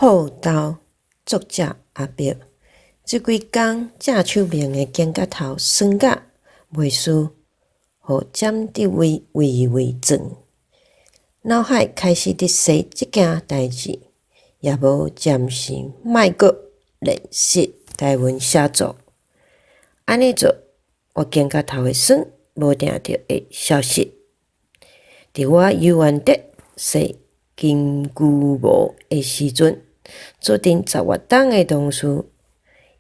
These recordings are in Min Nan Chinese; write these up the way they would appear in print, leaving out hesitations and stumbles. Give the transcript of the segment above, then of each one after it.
報道作者阿伯，這幾工正手面的肩胛頭酸甲袂輸，予針佇位微微轉，腦海開始佇踅這件代誌，也無暫時莫閣練習台文寫作。按呢做，我肩胛頭的酸無定著會消失。佇我猶原佇洗金龜毛的時陣，做陣10外冬的同事，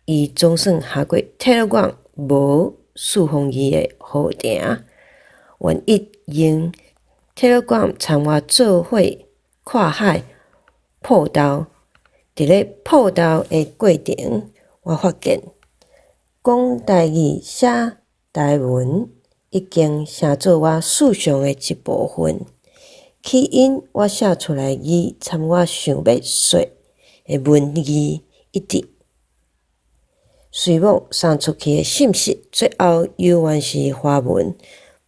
伊總算下過 Telegram 無四方字的予定，願意用 Telegram 參我做伙看海報道。佇咧報道的過程，我發現講台語寫台文已經成做我思想的一部分。起因我寫出來字參我想欲說的文字一致。隨網送出去的信息，最後猶原是華文。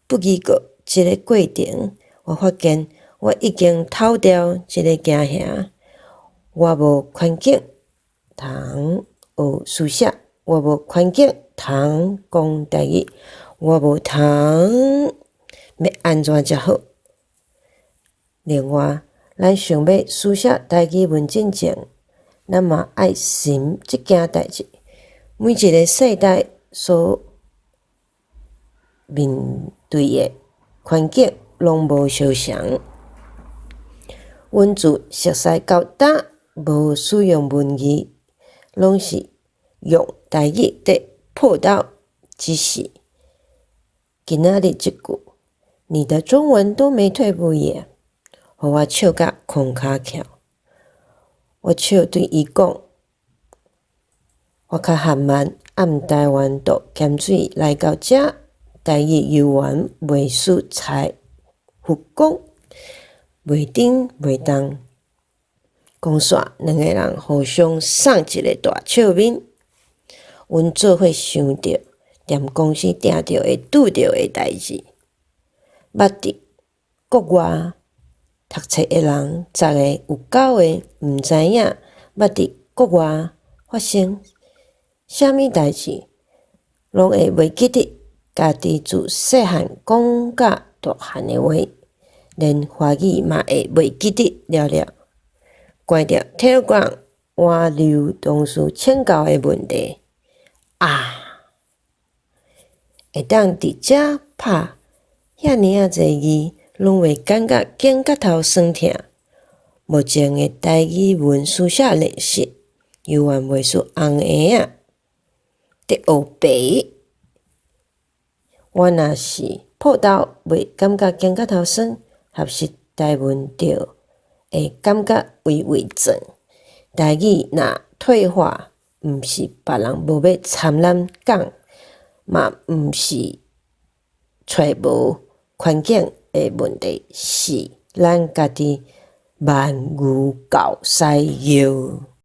不過這个過程，我發現我已經脫掉這个驚嚇。我無環境通學書寫，我無環境通講台語，我無通欲按怎才好？另外，咱想欲書寫台語文進前，咱嘛愛尋這件代誌。每一个世代所面對的環境攏無相仝。阮自熟似到今無使用文字，攏是用台語佇報道。只是今仔日這句“你的中文都沒退步耶”，予我笑甲空跤翹。我笑對伊講：我較含慢，按台灣渡鹹水來到遮，台語猶原袂輸蔡佛講，袂頂袂動。講煞兩个人互相送一个大笑面。阮做伙想著踮公司定著會拄著的代誌。捌佇國外讀冊的人，十個有九个毋知影捌佇國外發生啥物代誌，攏會袂記得家己自細漢講甲大漢的話，連華語嘛會袂記得了了。關著 Telegram 挽留同事請教的問題啊，會當佇遮拍遐爾仔濟字，攏袂感覺肩胛頭酸疼。目前的台語文書寫練習，猶原袂輸紅鞋仔佇學白。我若是報道袂感覺肩胛頭酸，學習台文就會感覺微微轉。台語若退化，毋是別人無欲參咱講，嘛毋是揣無環境的問題，是咱家己慢牛猴屎尿。